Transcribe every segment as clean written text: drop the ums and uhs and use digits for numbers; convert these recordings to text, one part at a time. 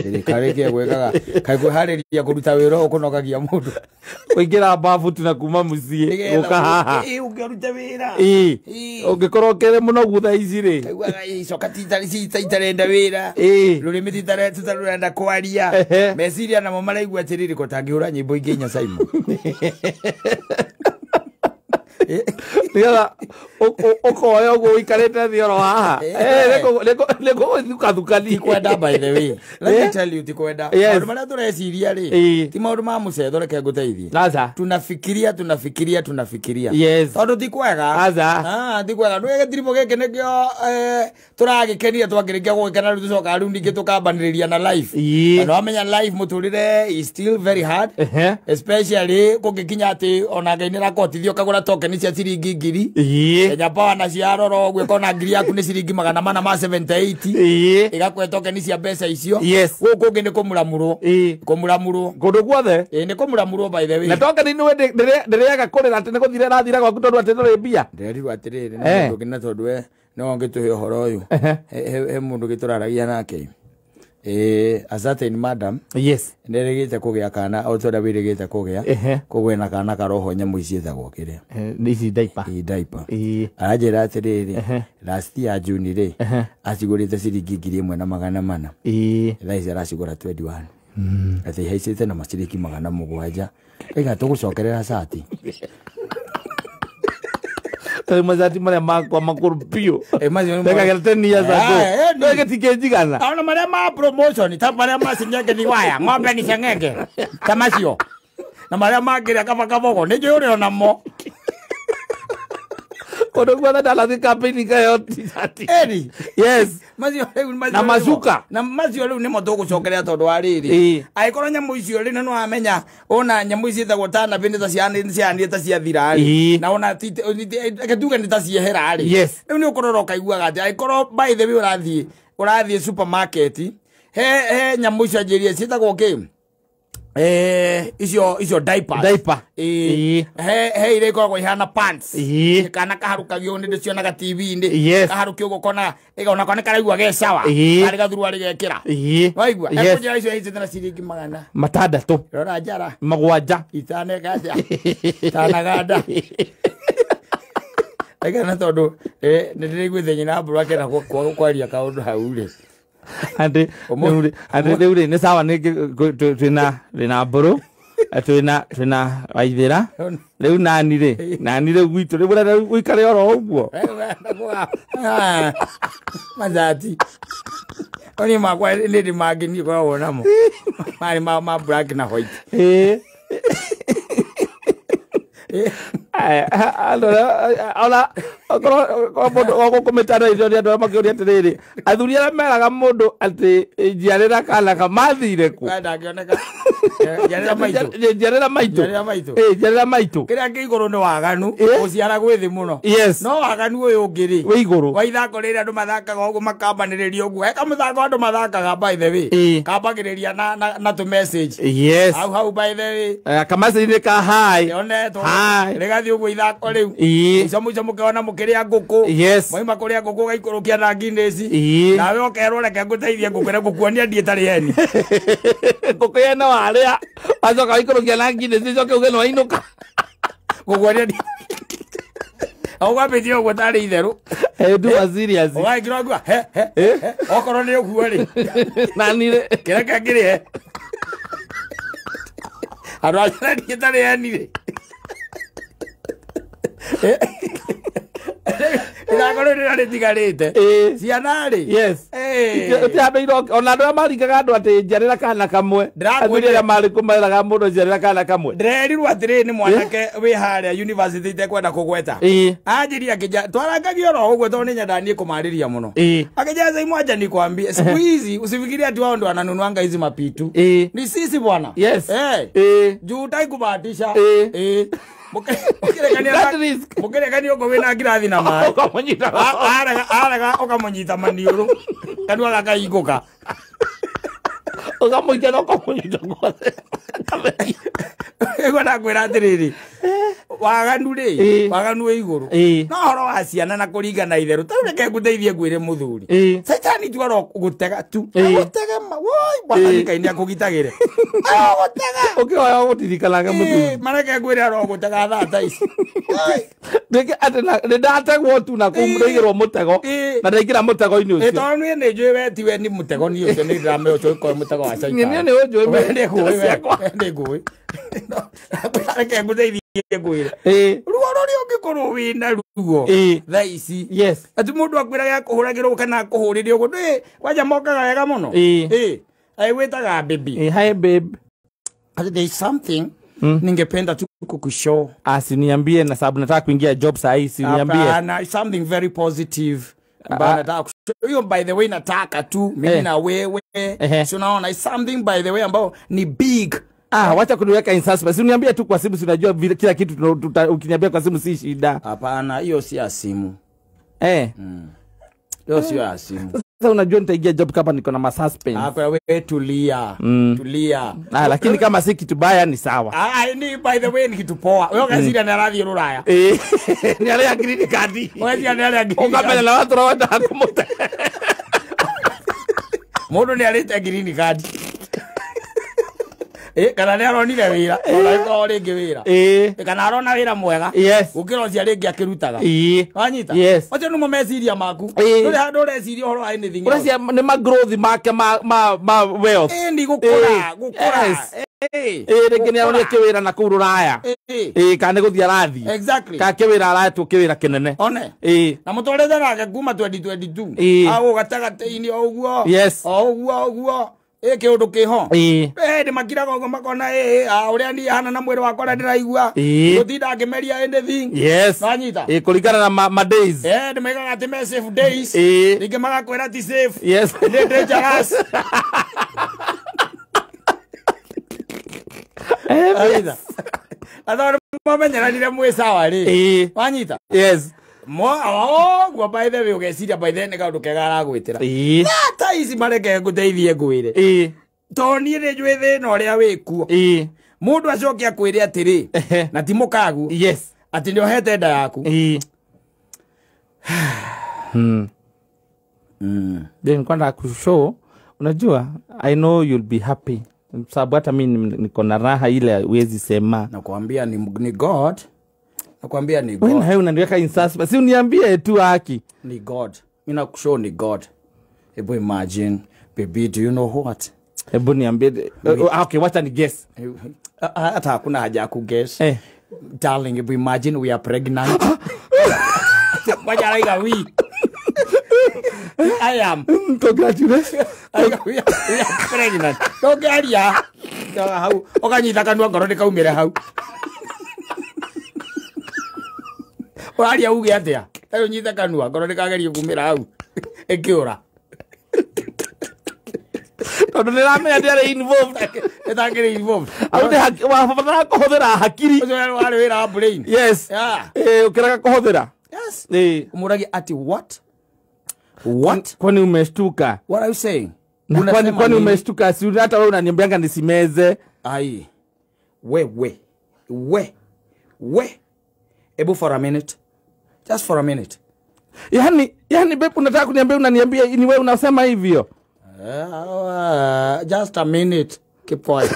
Karĩkia gwĩkaga kaĩ kwĩharĩria kũruta wĩra ũyũ kũnogagia mũndũ. Kũingĩra babu tu na kuma mũciĩ gũka haha. Ĩĩ, ũngĩruta wĩra. Ĩĩ. Ĩĩ. Ũngĩkorwo ũkĩrĩ mũnogu thaa ici rĩ. Kaiguaga icoka itarenda wĩra. Ĩĩ. Rũrĩmĩ tũtarũrenda kwaria. Ehe. Meciria namo maraigua atĩrĩrĩ ko tangĩhũra nyĩmbo ingĩ inya Simon. Nĩgetha ũkoya ũguo ũikarĩte thĩ oro haha. Nĩ kũgũthukathukania. Ti kwenda, by the way. Let me tell you, ti kwenda. Yes. Maũndũ marĩa tũreciria rĩ, Ĩĩ. ti maũndũ ma mũcetho, reke ngũteithie. Aca. Tunafikiria, tunafikiria, tunafikiria. Yes. Tondũ ti kwega. Aca. Ah, ti kwega. Nĩ gĩtiribũ gĩkĩ nĩkĩo tũragĩkenia twakĩrĩkia gũgĩkena rĩu tũcokaga rĩu ningĩ tũkambanĩrĩria na life. Ĩĩ. Na wamenya life mũtũrĩre is still very hard. Ehe. Especially kũngĩkinya atĩ ona Ngai nĩrakũhotithia ũkagũra token cia ciringi 1000. Ĩĩ. Kenya Power na ciarora ũguo ĩkona ngiri yaku nĩ ciringi 478. Ĩĩ. Ĩgakũhe token cia mbeca icio. Yes. Gũkũ ũngĩ nĩ kũmuramurwo. Ĩĩ. Kũmuramurwo. Kũndũ guothe. Ĩĩ, nĩ kũmuramurwo, by the way. Na token nĩ ndĩrĩaga kũrĩra atĩ nĩ gũthira ĩrathira gwaku tondũ atĩ ndũrĩ mbia. Ndĩrerirwo atĩrĩrĩ nĩ Eh. mũndũ ũngĩ na tondũ we nĩwe ũngĩtũhe ũhoro ũyũ. Ehe. He mũndũ ũngĩ tũraragia nake. A certain madam Yes. nĩerĩgĩte kũgĩa kana o ta ũrĩa wĩrĩgĩte kũgĩa. Ehe. Koguo ena kana karoho nyamũ ici ciĩtagwo kĩrĩa. Nĩ ici diaper. Ĩ, diaper. Ĩĩ. Aranjĩra atĩrĩrĩ, Ehe. last year June rĩ, acigũrĩte ciringi 1400. Ĩĩ. Thaa ici aracigũra 21. Atĩ ihaicĩte na maciringi 700. Ĩga tũgũcokerera cati. Tarĩ macati marĩa makwa makũrũ biũ. Ĩ, macio nĩ Ndekagĩra 10 years ago. Ah, eh, No gĩtingĩnjigana. Ona marĩa ma promotion ta marĩa ma cing'enge ni waya ng'ombe ni ceng'enge ta macio na marĩa mangĩrĩa kaba kabogo nĩ njũĩ ũrĩ onamo. Kũndũ guothe ndanathiĩ campaign ngaheo t-shirt. Eri. Yes. Macio rĩu macio Na rĩu- macuka. Na macio rĩu nĩmo tũgũcokerea tondũ wa rĩrĩ, Ĩĩ. angĩkorwo nyamũ icio rĩ, na nĩwamenya ona nyamũ ici ciĩtagwo tanabi nĩ ta cianire ta ciathira rĩ, Ĩĩ. na ona reke tuge nĩ ta ciehera rĩ, Yes. rĩu nĩ ũkũrora ũkaiguaga atĩ angĩkorwo, by the way, ũrathiĩ supermarket, he nyamũ icio anjĩrie ciĩtagwo kĩ, icio diapers. Diaper. Ĩĩ. Ĩĩ. He iria ikoragwo ihana pants. Ĩĩ. Kana kaharũkagio nĩ ndĩcionaga TV-inĩ. Yes. Kaharũkio ũguo kona onako nĩ karaigua ge sawa. Ĩĩ. Karĩ gathurwa rĩgekĩra. Ĩĩ. Waigua? Yes. Ekũnjĩra icio haicĩte na ciringi magana 6. Rora njara. 7. Itaneka atĩa itanaganda. Rekana tondũ nĩ ndĩraiguĩte nyina mbũrũ akĩenda kwaria kaũndũ hau rĩ. Andĩ andĩ rĩu rĩ nĩ sawa nĩ twĩna mbũrũ, twĩna waithĩra rĩu nani rĩ nani rĩu gwitũ rĩu ũrenda ũikare oro ũguo. Ah, macati oni makwa nĩ ndĩ mangĩ niĩ ngoragwo namo marĩ ma black na white. Ĩĩ. Aya, andũ arĩa ona okorwo mũndũ wa gũkũ mĩtandao-inĩ nĩ andũ arĩa makĩũria atĩrĩrĩ, athuri arĩa meraga mũndũ atĩ njiarĩra kana ka mathire kũ? Ndangĩoneka. Njiarĩra maitũ. Njiarĩra maitũ. Njiarĩra maitũ. Ĩĩ, njiarĩra maitũ. Kĩrĩa kĩ igũrũ nĩ waganu. Ĩ? Gũciara gwĩ thĩ mũno. Yes. No waganu ũyũ ũngĩ rĩ, wĩ igũrũ wa ithako rĩrĩa andũ mathakaga ũguo makambanĩrĩria ũguo, he kamũthako andũ mathakaga, by the way, Ĩ. kambagĩrĩria na tũ message Yes. hau hau, by the way. Kamacini ka hi. Onetwo Hi. rĩgathiĩ ũguo ithako rĩu. Ĩ. Mũico mũico mũkĩona mũkĩrĩa ngũkũ. Yes. Mwaima kũrĩa ngũkũ ũgaikũrũkia na Guinness. Ĩ. Nawe ũkerwo reke ngũteithie ngũkũ ngũkuonia ndiĩ tarĩ heni. Ngũkũ yene warĩa wacoka waikũrũkia na Guinness ũcoke uge nĩ wainũka. Ngũkuonia ndiĩ ũgwambĩtie ũguo tarĩ itherũ. Eh, do a serious. Ũgagĩkĩra ngua he he he okorwo nĩ ũguo rĩ, nani rĩ kĩreke ngĩrĩhe andũ acio ndiĩ tarĩ heni rĩ, ithako rĩu rĩrĩa rĩtigarĩte Ĩ. ciana rĩ. Yes. Ĩ. Ti andũ iroka ona andũ arĩa maringaga andũ atĩ njiarĩra kana kamwe. Ndĩrakwĩrire- Athuri arĩa marĩ kũ meraga mũndũ njiarĩra kana kamwe. Ndĩrerirwo atĩrĩrĩ nĩ mwanake wĩ harĩa university itekwenda kũgweta. Ĩ. Anjĩria akĩnja twarangagia oro ũguo tondũ nĩ nyendaga niĩ kũmarĩria mũno. Ĩ. Akĩnjia imwanja nikwambie, siku hizi usifikirie ati wao ndo wananunuanga hizi mapitu. Ĩ. Ni sisi bwana. Yes. Eh. Ĩ. Juu utai kubahatisha. Ĩ. Ĩ. Mũkĩrekania That risk. mũkĩrekania ũguo wĩna ngirathi na maĩ. Ũkamũnyita. Arega arega ũkamũnyita maniũrũ kanua gakahingũka. Ũkamũikia na ũkamũnyita guothe. Ĩguo ndakwĩra atĩrĩrĩ, Waganu rĩ, waganu wĩ igũrũ. No horo wa ciana na kũringana itherũ. Ta reke ngũteithie ngwĩre mũthuri. Caitani tu aro gũtega tu. Gũtega ma. Woi, Mwathani Ngai nĩakũgitagĩre. Arogũtega. Ũkĩhoya gũtirikanaga mũthuri. Mareke ngwĩre arogũtega thaa ta ici. Ndĩke atĩ nĩndategwo tu na kũu ndaigĩrwo mũtego. Na ndaingĩra mũtego-inĩ ũcio. Tondũ niĩ nĩ njũĩ we tiwe ni mũtego niĩ ũcio nĩ ndĩramenya ũcio ũkorwo mũtego wa caitani. Niĩ nĩ ũnjũĩ We nĩ ngũĩ. Reke ngũteithie ngwĩre. Ruo rũrĩa ũngĩkorwo wĩna ruo thaa ici. Yes. Atĩ mũndũ akwĩraga akũhũragĩrwo kana akũhũrĩre ũguo ndũĩ kwanja mokaga wega mũno. Wĩtaga baby. Hi babe. There is something ningependa tu kukushow. Asiniambie na sababu nataka kuingia job saa hii, siniambie. Hapana, something very positive. Nataka hiyo by the way nataka tu mimi na wewe. So unaona is something by the way ambao ni big. Wacha kuniweka in suspense. Uniambie tu kwa simu, si unajua kila kitu ukiniambia kwa simu si shida. Hapana, hiyo si ya simu. Hiyo si ya simu. Sasa unajua nitaingia job kama niko na ma suspense. Kwa wewe tulia. Tulia. Lakini kama si kitu baya ni sawa. Ni by the way ni kitu poa. Wewe ukazidi na radhi Ruraya. Ni ale ya green card. Wewe ni ale ya green card. Ukapenda na watu rawata hakumuta. Mundu ni alete green card. Kana nĩ aronire wĩra, ona ĩkorwo rĩngĩ wĩra. Kana arona wĩra mwega. Yes. Gũkĩra ũcio rĩngĩ akĩrutaga. Wanyita? Yes. Macio nĩmo meciria maku. Ndũrĩ handũ ũreciria ũhoro wa anything else. Ũreciria nĩ ma growth make ma wealth. Nĩ gũkũra, gũkũra. Rĩngĩ nĩ aronire kĩwĩra na kũu Rũraya. Kana nĩ gũthiĩ arathiĩ. Exactly. Kana kĩwĩra aretwo kĩwĩra kĩnene. One. Na mũtwarĩte nake kuma 2022. Au gatagatĩ-inĩ o ũguo. Yes. O ũguo ũguo. Kĩũndũ kĩho. Nĩ makiraga ũguo makona ũrĩa niĩ hana na mwĩrĩ wakwa ũrĩa ndĩraigua. Gũtinda ngĩmeria anything. Yes. Wanyita? Kũringana na ma days. Nĩ maigaga atĩ me safe days. Rĩngĩ magakwĩra ti safe. Yes. Nĩ dangerous. Atho mamenyeranire mwĩ sawa rĩ. Wanyita? Yes. Mo by the way ũgeciria by the nĩ kaũndũ kega aragwĩtĩra. Ta ici mareke ngũteithie ngwĩre. Tondũ niĩ nĩ njũĩ thĩna ũrĩa wĩkuo. Mũndũ acoke akwĩre atĩrĩ na ti mũkaguo. Yes. Atĩ nĩohete nda yaku. Then kwenda kushow, unajua I know you'll be happy. Sababu hata mimi niko na raha ile huwezi sema. Nakwambia ni God. Nakwambia ni God. Wewe na unaniweka in suspense. Si uniambie tu haki. Ni God. Mimi nakushow ni God. Hebu imagine, baby, do you know what? Hebu niambie. Okay, wacha ni guess. Hata hakuna haja ya kuguess. Darling, hebu imagine we are pregnant. Wacha like we. I am. Congratulations. We are pregnant. Ndũngĩaria. Hau ũkanyita kanua ngoro ndĩkaumĩre hau. Ũraria uge atĩa? Rĩu nyite kanua ngoro ndĩkagerie kumĩra hau. Ĩkĩũra. Tondũ nĩramenya ndĩarĩ involved. Ĩtangĩrĩ involved. Hau nĩ wabatara kũhũthĩra hakiri. Ũcio warĩ wĩra wa brain. Yes. Ũkĩrega kũhũthĩra. Yes. Ũmũragia atĩ what? What? Kwani umeshtuka? What are you saying? Na kwani umeshtuka? Si hata wewe unaniambianga nisimeze. Ai. We. Ebu for a minute. Just for a minute. Yani babe unataka kuniambia unaniambia ni wewe unasema hivyo? Just a minute. Keep quiet.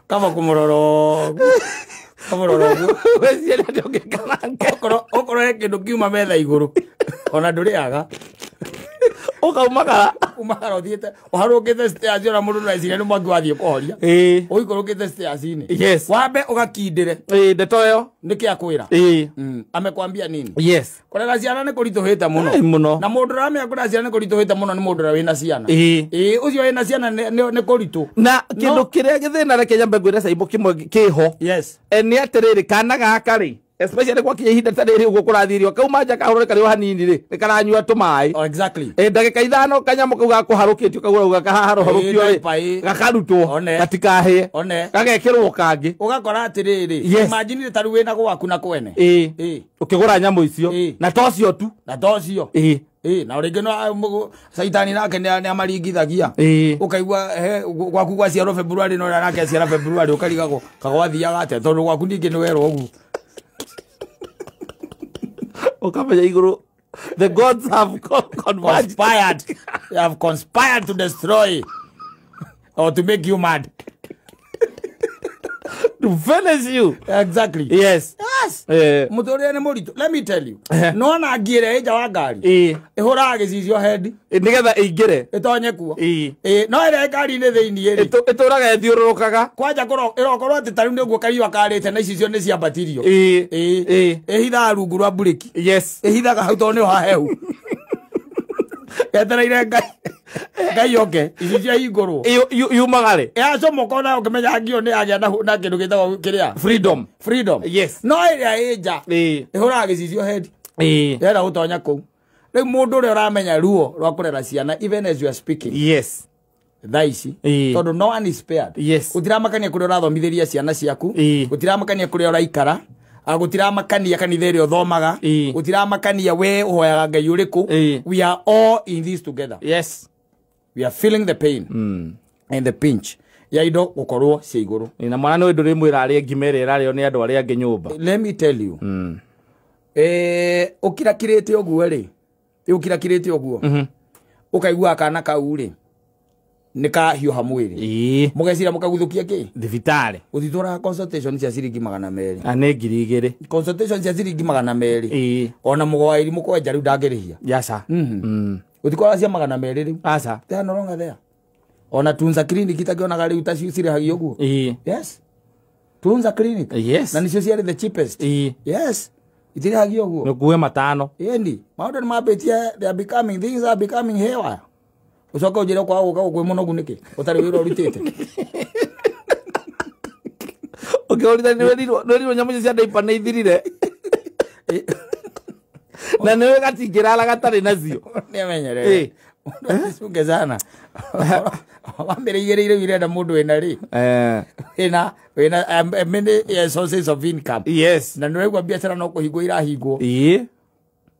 Kama kumuroro. Kamuroro. Weciria ndũngĩkaranga. Okorwo he kĩndũ kiuma metha igũrũ. Ona ndũrĩaga. Ũkaumagara. Umagara ũthiĩte ũharũkĩte stairs ona mũndũ ndũreciria nĩ mwaki wathiĩ kũhoria. Ũikũrũkĩte stairs-inĩ. Yes. Wambe ũgakindĩre. Ndeto ĩyo. Nĩkĩ akwĩra? Amekwambia nini? Yes. Kũrera ciana nĩ kũritũhĩte mũno. Mũno. Na mũndũ ũramenya kũrera ciana nĩ kũritũhĩte mũno nĩ mũndũ ũrĩa wĩna ciana. Ũcio wĩna ciana nĩ kũritũ. Na kĩndũ kĩrĩa gĩthĩna reke nyambe ngwĩre Caimbo kĩmwe kĩho. Yes. Nĩ atĩrĩrĩ kana gaka rĩ. Especially kwa kinya ihinda ta rĩrĩ ũguo kũrathiĩ kauma nja kahũrũre karĩ o hanini rĩ nĩ karanyua tũmaĩ. Oh, exactly. Ndagĩka ithano kanyamũ kau gakũharũkĩtio kau ũrauga kaharũrũkio rĩ gakarutwo gatikahĩe gagekĩrwo kangĩ. Ũgakora atĩrĩrĩ imagine ta rĩu wĩna gwaku na kwene. Ũkĩgũra nyamũ icio na tocio tu. Na tocio. Na rĩngĩ no caitani nake nĩ amaringithagia. Ũkaigua gwaku gwaciarwo February no nake aciara February ũkarigagwo kagwathiaga atĩa tondũ gwaku ningĩ nĩ werwo ũguo. Ũkamenya igũrũ the gods have conspired. They have conspired to destroy or to make you mad. To finish you. Exactly. Yes. Yes. Mũtũrĩre nĩ mũritũ. Let me tell you. No na ngĩre ĩnja wa ngari. Ĩhũraga gĩcicio head. Nĩgetha ĩingĩre. Ĩtonye kuo. No ĩrĩa ngari-inĩ thĩiniĩ rĩ. Ĩtũraga ĩthiũrũrũkaga. Kwanja ĩrokorwo atĩ ta rĩu nĩguo kariũa karĩte na icicio nĩ ciambatirio. Ĩhithaga rungu rwa mburĩki. Yes. Ĩhithaga hau tondũ nĩho hahehu. Yetereire Ngai. Ngai oke icicio ihingũrwo. Yumaga rĩ? Yacomoka ona ũkĩmenya ngio nĩ yagĩa na kĩndũ gĩtagwo kĩrĩa? Freedom. Freedom. Yes. No ĩrĩa ĩ nja. Ĩhũraga gĩcicio head. Ĩrenda gũtonya kũu. Rĩu mũndũ ũrĩa ũramenya ruo rwa kũrera ciana even as you are speaking. Yes. Thaa ici. Tondũ no one is spared. Yes. Gũtiramakania kũrĩa ũrathomithĩria ciana ciaku. Gũtiramakania kũrĩa ũraikara. Gũtiramakania kanitha ĩrĩa ũthomaga. Gũtiramakania we ũhoyaga Ngai ũrĩkũ. We are all in this together. Yes. We are feeling the pain and the pinch ya indo gũkorwo cia igũrũ. Na mwana nĩ ndũrĩmwĩra arĩe ngima ĩrĩa ĩrarĩo nĩ andũ arĩa angĩ nyũmba. Let me tell you. Ũkirakirĩte ũguo rĩ, ũkirakirĩte ũguo. Ũkaigua kana kau rĩ nĩ kahiũha mwĩrĩ. Mũgecira mũkaguthũkia kĩ? Thibitarĩ. Ũtitwaraga consultation cia ciringi 200. Na nĩ 2,000. Consultation cia ciringi 200. Ona mũgwa irimũ kwenja rĩu ndangĩrĩhia. Yaca. Ũtikora cia 200 rĩu. Aca. They are no longer there. Ona Tunza Clinic itakĩonaga rĩu ta cirĩhagio ũguo. Yes. Tunza Clinic. Yes. Na nĩcio ciarĩ the cheapest. Yes. Itirĩhagio ũguo. Nĩkuwe 5. Ĩni. Maũndũ nĩ mambĩtie, they are becoming, things are becoming haywire. Ũcoke ũnjĩre kwaga gũka kwĩ mũnogu nĩkĩ? Ũtarĩ wĩra ũrutĩte. Ũkĩũrithania nĩwerirwo nyamũ icio cia diaper nĩ ithirire. Na nĩwe gatingĩrara gatarĩ nacio. Nĩamenyerere. Mũndũ acunge sana. Wambĩrĩirie rĩu irenda mũndũ wĩna rĩ? Wĩna many sources of income. Yes. Na nĩũraigua biacara no kũhingwo irahingwo.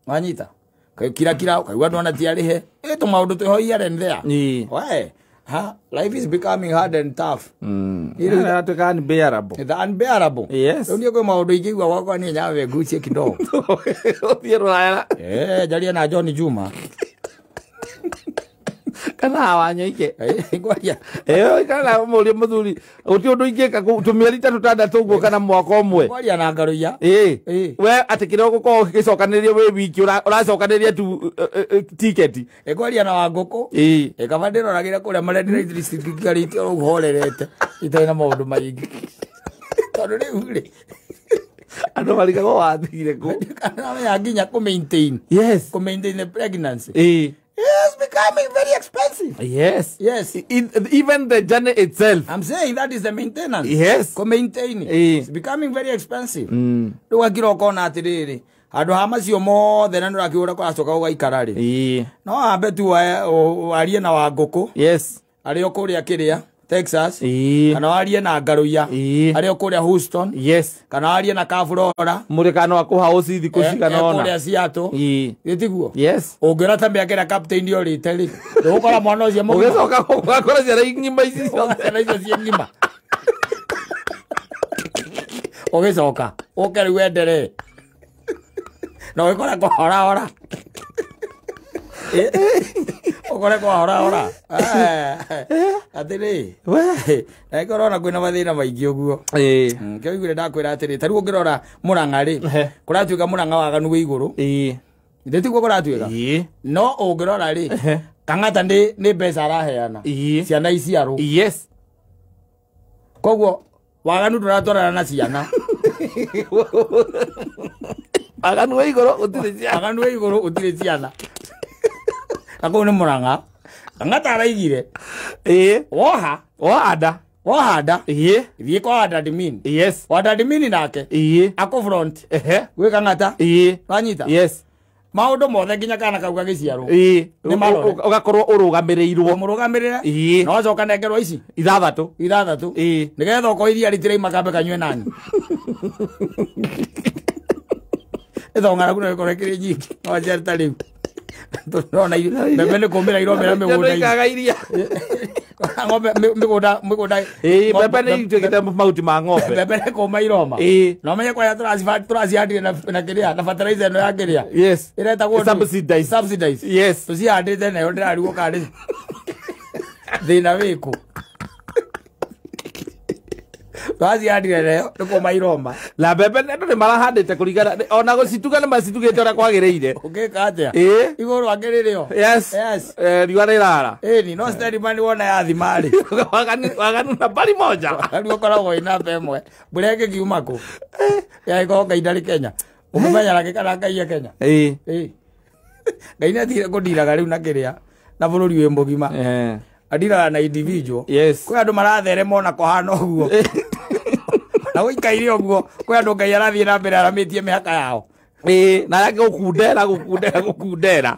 Wanyita? Kira kira ukaigua andũ ona ti arĩhe. Ĩ tũmaũndũ twĩho here and there. We, ha, life is becoming hard and tough. Ĩratuĩka unbearable. It's unbearable. Yes. Rĩu niĩ kwĩ maũndũ ingĩigua gwakwa niĩ nyambe ngucie kidogo. Ũthiĩ rũraya. Njarie na John Juma. Kana wanyoike. Ngwaria. Kana mũrie mũthuri. Gũtirĩ ũndũ ingĩka tũmĩeri ta tũtandatũ ũguo kana mwaka ũmwe. Ngwaria na Ngaruiya. We atĩ kĩrĩa ũgũkorwo ũgĩcokanĩrĩria wĩ wiki ũracokanĩrĩria tu tiketi. Ngwaria na Wangũkũ. Kaba ndĩroragĩra kũrĩa marendire district ũguo horerete. Itarĩ na maũndũ maingĩ. Tondũ rĩu rĩ andũ marigagwo wathire kũ. Kana nginya kũ maintain. Yes. Kũ maintain the pregnancy. It's becoming very expensive. Yes. Yes. Even the journey itself. I'm saying that is the maintenance. Yes. Ko maintain. It's becoming very expensive. Rĩu akira ũkona atĩrĩrĩ, handũ ha macio mothe na nĩũrakĩũra kũracoka ũgaikara rĩ. No ambe tu warie na Wangũkũ. Yes. Arĩ o kũrĩa kĩrĩa Texas. Kana warie na Ngaruiya. Arĩ o kũrĩa Houston. Yes. Kana warie na Kaburora. Mũrĩkano akũha ũci thikũ cigana ũna. Kũrĩa Seattle. Gĩtiguo? Yes. Ũngĩona ta mĩaka ĩrĩa captain orĩte rĩ, ndũgũkora mwana ũcio mũgima. Ũgĩcoka ũgakora ciana ng'ima ici ciothe. Ciana icio ciĩ ng'ima. Ũgĩcoka ũke rĩu wenderee. Na ũgĩkora kũhorahora. Ũkore kũhorahora. Atĩrĩ. Na ĩkorwo ona kwĩna mathĩna maingĩ ũguo. Kĩo ũiguire ndakwĩra atĩrĩ, ta rĩu ũngĩrora Mũrang'a rĩ, kũratuĩka Mũrang'a waganu wĩ igũrũ. Githĩ tiguo kũratuĩka? No ũngĩrora rĩ, Kang'ata nĩ mbeca araheana. Ciana iciarwo. Yes. Koguo waganu ndũratwarana na ciana. Waganu wĩ igũrũ gũtirĩ ciana. Waganu wĩ igũrũ gũtirĩ ciana. Na kũu nĩ Mũrang'a. Kang'ata araigire. Woha. Wohanda. Wohanda. Thiĩ kwa Wadadimini. Yes. Wadadimini nake. Akũ front. Gwĩ Kang'ata. Wanyita? Yes. Maũndũ mothe nginya kana kau gagĩciarwo. Nĩ marore. Ũgakorwo ũrũgamĩrĩirwo. Mũrũgamĩrĩre. Na wacoka nengerwo ici. 6. 6. Nĩgetha okorwo iria rĩtiraima kambe kanyue nani. Ĩtho ng'aragu no ĩkorwo ĩkĩrĩ nyingĩ. No aciare ta rĩu. Tũrona mbembe nĩ kũmĩra iromera mĩgũnda-inĩ. Ikaga iria. Ng'ombe mĩgũnda mĩgũnda. Ĩĩ, mbembe nĩ ituĩkĩte mahuti ma ng'ombe. Mbembe nĩ kũma iroma. Ĩĩ. Na ũmenye kwarĩa tũracihandire na kĩrĩa na fertilizer ĩno ya kĩrĩa. Yes. Ĩretagwo ndũ? Subsidized. Subsidized. Yes. Tũcihandĩte nayo ndĩrarigwo kana nĩ thĩna wĩkũ. Tũracihandire nayo nĩ kũma iroma. Na mbembe andũ nĩ marahandĩte kũringana ona gũcituga nĩ macitugĩte ũrĩa kwagĩrĩire. Ũngĩka atĩa? Ĩĩ. Igũrũ akĩrĩ rĩo. Yes. Yes. Riũa rĩrara. Ĩni no Steadman wona yathima rĩ. Waganu nambari moja. Rĩu ũkoragwo wĩ namba ĩmwe. Mbura ĩngĩkiuma kũ? Yagĩkorwo Ngai ndarĩ Kenya. Ũkũmenya nakĩ kana Ngai e Kenya? Ĩĩ. Ĩĩ. Ngai nĩatigire kũndiraga rĩu na kĩrĩa na bũrũri wĩ mũgima. Andiraga na individual. Yes. Kwĩ andũ maratherema ona kũhana ũguo. Na gũikaire ũguo kwĩ andũ Ngai arathiĩ na mbere aramĩtie mĩhaka yao. Ĩĩ, na arĩa angĩ gũkundera gũkundera gũkundera.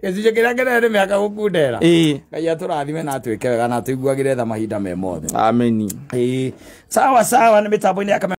Gĩcunjĩ kĩrĩa kĩnene nĩ mĩhaka gũkundera. Ĩĩ. Ngai atũrathime na atwĩke wega na atũiguagĩre tha mahinda me mothe. Ameni. Ĩĩ. Sawa sawa nĩ mĩtambo-inĩ ya Kameme.